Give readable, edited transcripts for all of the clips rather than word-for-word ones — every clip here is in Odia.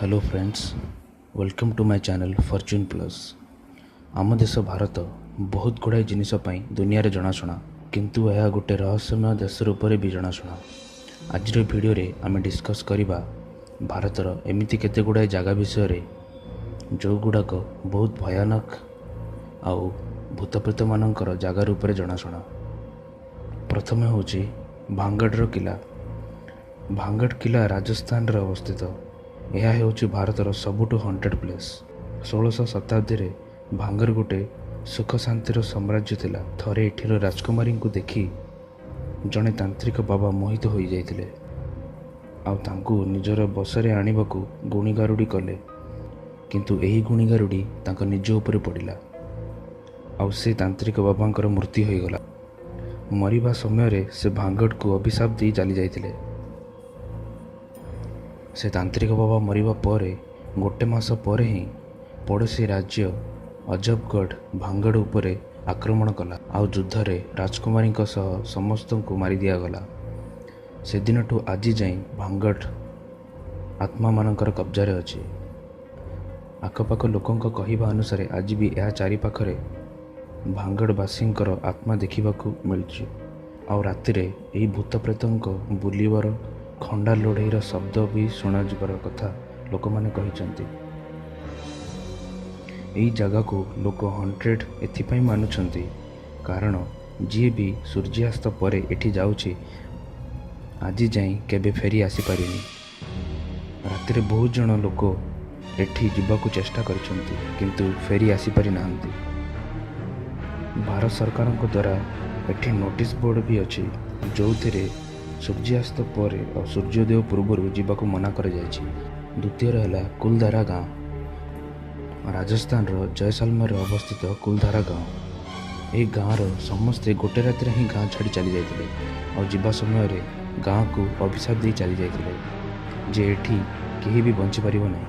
Hello friends, welcome to my channel Fortune Plus. ଆମ ଦେଶ ଭାରତ ବହୁତ ଗୁଡ଼ାଏ ଜିନିଷ ପାଇଁ ଦୁନିଆରେ ଜଣାଶୁଣା, କିନ୍ତୁ ଏହା ଗୋଟେ ରହସ୍ୟମୟ ଦେଶ ରୂପରେ ବି ଜଣାଶୁଣା। ଆଜିର ଭିଡ଼ିଓରେ ଆମେ ଡିସ୍କସ୍ କରିବା ଭାରତର ଏମିତି କେତେ ଗୁଡ଼ାଏ ଜାଗା ବିଷୟରେ, ଯେଉଁଗୁଡ଼ାକ ବହୁତ ଭୟାନକ ଆଉ ଭୂତପ୍ରେତମାନଙ୍କର ଜାଗା ରୂପରେ ଜଣାଶୁଣା। ପ୍ରଥମେ ହେଉଛି ଭାଙ୍ଗଡ଼ର କିଲା। ଭାଙ୍ଗଡ଼ କିଲା ରାଜସ୍ଥାନରେ ଅବସ୍ଥିତ। ଏହା ହେଉଛି ଭାରତର ସବୁଠୁ ହଣ୍ଟେଡ଼ ପ୍ଲେସ୍। 16ଶହ ଶତାବ୍ଦୀରେ ଭାଙ୍ଗର ଗୋଟେ ସୁଖ ଶାନ୍ତିର ସାମ୍ରାଜ୍ୟ ଥିଲା। ଥରେ ଏଠିର ରାଜକୁମାରୀଙ୍କୁ ଦେଖି ଜଣେ ତାନ୍ତ୍ରିକ ବାବା ମୋହିତ ହୋଇଯାଇଥିଲେ ଆଉ ତାଙ୍କୁ ନିଜର ବଶରେ ଆଣିବାକୁ ଗୁଣିଗାରୁଡ଼ି କଲେ। କିନ୍ତୁ ଏହି ଗୁଣିଗାରୁଡ଼ି ତାଙ୍କ ନିଜ ଉପରେ ପଡ଼ିଲା ଆଉ ସେ ତାନ୍ତ୍ରିକ ବାବାଙ୍କର ମୃତ୍ୟୁ ହୋଇଗଲା। ମରିବା ସମୟରେ ସେ ଭାଙ୍ଗଡ଼କୁ ଅଭିଶାପ ଦେଇ ଚାଲି ଯାଇଥିଲେ। ସେ ତାନ୍ତ୍ରିକ ବାବା ମରିବା ପରେ ଗୋଟେ ମାସ ପରେ ହିଁ ପଡ଼ୋଶୀ ରାଜ୍ୟ ଅଜବଗଡ଼ ଭାଙ୍ଗଡ଼ ଉପରେ ଆକ୍ରମଣ କଲା ଆଉ ଯୁଦ୍ଧରେ ରାଜକୁମାରୀଙ୍କ ସହ ସମସ୍ତଙ୍କୁ ମାରିଦିଆଗଲା। ସେଦିନଠୁ ଆଜି ଯାଏଁ ଭାଙ୍ଗଡ଼ ଆତ୍ମାମାନଙ୍କର କବ୍ଜାରେ ଅଛି। ଆଖପାଖ ଲୋକଙ୍କ କହିବା ଅନୁସାରେ ଆଜି ବି ଏହା ଚାରିପାଖରେ ଭାଙ୍ଗଡ଼ବାସୀଙ୍କର ଆତ୍ମା ଦେଖିବାକୁ ମିଳୁଛି ଆଉ ରାତିରେ ଏହି ଭୂତପ୍ରେତଙ୍କ ବୁଲିବାର, ଖଣ୍ଡା ଲଢ଼େଇର ଶବ୍ଦ ବି ଶୁଣାଯିବାର କଥା ଲୋକମାନେ କହିଛନ୍ତି। ଏହି ଜାଗାକୁ ଲୋକ ହଣ୍ଟେଡ଼ ଏଥିପାଇଁ ମାନୁଛନ୍ତି, କାରଣ ଯିଏ ବି ସୂର୍ଯ୍ୟାସ୍ତ ପରେ ଏଠି ଯାଉଛି, ଆଜି ଯାଏଁ କେବେ ଫେରି ଆସିପାରିନି। ରାତିରେ ବହୁତ ଜଣ ଲୋକ ଏଠି ଯିବାକୁ ଚେଷ୍ଟା କରିଛନ୍ତି, କିନ୍ତୁ ଫେରି ଆସିପାରି ନାହାନ୍ତି। ଭାରତ ସରକାରଙ୍କ ଦ୍ୱାରା ଏଠି ନୋଟିସ୍ ବୋର୍ଡ଼ ବି ଅଛି, ଯେଉଁଥିରେ ସୂର୍ଯ୍ୟାସ୍ତ ପରେ ଆଉ ସୂର୍ଯ୍ୟୋଦୟ ପୂର୍ବରୁ ଯିବାକୁ ମନା କରାଯାଇଛି। ଦ୍ୱିତୀୟରେ ହେଲା କୁଲଧାରା ଗାଁ। ରାଜସ୍ଥାନର ଜୟସାଲମେରରେ ଅବସ୍ଥିତ କୁଲଧାରା ଗାଁ। ଏହି ଗାଁର ସମସ୍ତେ ଗୋଟେ ରାତିରେ ହିଁ ଗାଁ ଛାଡ଼ି ଚାଲି ଯାଇଥିଲେ ଆଉ ଯିବା ସମୟରେ ଗାଁକୁ ଅଭିଶାପ ଦେଇ ଚାଲି ଯାଇଥିଲେ ଯେ ଏଠି କେହି ବି ବଞ୍ଚିପାରିବ ନାହିଁ।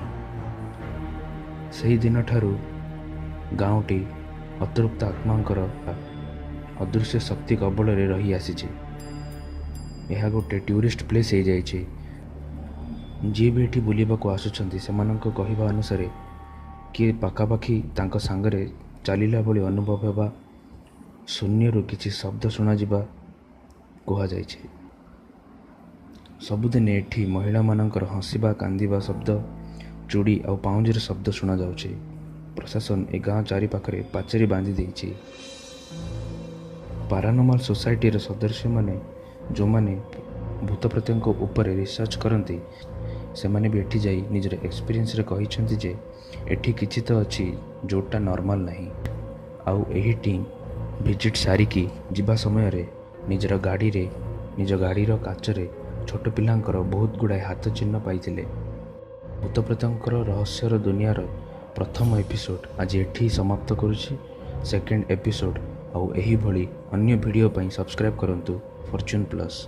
ସେହି ଦିନଠାରୁ ଗାଁଟି ଅତୃପ୍ତ ଆତ୍ମାଙ୍କର ଅଦୃଶ୍ୟ ଶକ୍ତି କବଳରେ ରହି ଆସିଛି। ଏହା ଗୋଟେ ଟୁରିଷ୍ଟ ପ୍ଲେସ୍ ହେଇଯାଇଛି। ଯିଏ ବି ଏଠି ବୁଲିବାକୁ ଆସୁଛନ୍ତି, ସେମାନଙ୍କ କହିବା ଅନୁସାରେ କିଏ ପାଖାପାଖି ତାଙ୍କ ସାଙ୍ଗରେ ଚାଲିଲା ଭଳି ଅନୁଭବ ହେବା, ଶୂନ୍ୟରୁ କିଛି ଶବ୍ଦ ଶୁଣାଯିବା କୁହାଯାଇଛି। ସବୁଦିନ ଏଠି ମହିଳାମାନଙ୍କର ହସିବା, କାନ୍ଦିବା ଶବ୍ଦ, ଚୁଡ଼ି ଆଉ ପାଉଁଜିର ଶବ୍ଦ ଶୁଣାଯାଉଛି। ପ୍ରଶାସନ ଏ ଗାଁ ଚାରିପାଖରେ ପାଚେରୀ ବାନ୍ଧି ଦେଇଛି। ପାରାନର୍ମାଲ ସୋସାଇଟିର ସଦସ୍ୟମାନେ, ଯେଉଁମାନେ ଭୂତପ୍ରେତଙ୍କ ଉପରେ ରିସର୍ଚ୍ଚ କରନ୍ତି, ସେମାନେ ବି ଏଠି ଯାଇ ନିଜର ଏକ୍ସପିରିଏନ୍ସରେ କହିଛନ୍ତି ଯେ ଏଠି କିଛି ତ ଅଛି ଯେଉଁଟା ନର୍ମାଲ ନାହିଁ। ଆଉ ଏହି ଟିମ୍ ଭିଜିଟ୍ ସାରିକି ଯିବା ସମୟରେ ନିଜର ଗାଡ଼ିରେ, ନିଜ ଗାଡ଼ିର କାଚରେ ଛୋଟ ପିଲାଙ୍କର ବହୁତ ଗୁଡ଼ାଏ ହାତ ଚିହ୍ନ ପାଇଥିଲେ। ଭୂତପ୍ରେତଙ୍କର ରହସ୍ୟର ଦୁନିଆର ପ୍ରଥମ ଏପିସୋଡ଼ ଆଜି ଏଠି ସମାପ୍ତ କରୁଛି। ସେକେଣ୍ଡ ଏପିସୋଡ଼ ଆଉ ଏହିଭଳି ଅନ୍ୟ ଭିଡ଼ିଓ ପାଇଁ ସବସ୍କ୍ରାଇବ୍ କରନ୍ତୁ ଫର୍ଚୁନ୍ ପ୍ଲସ୍।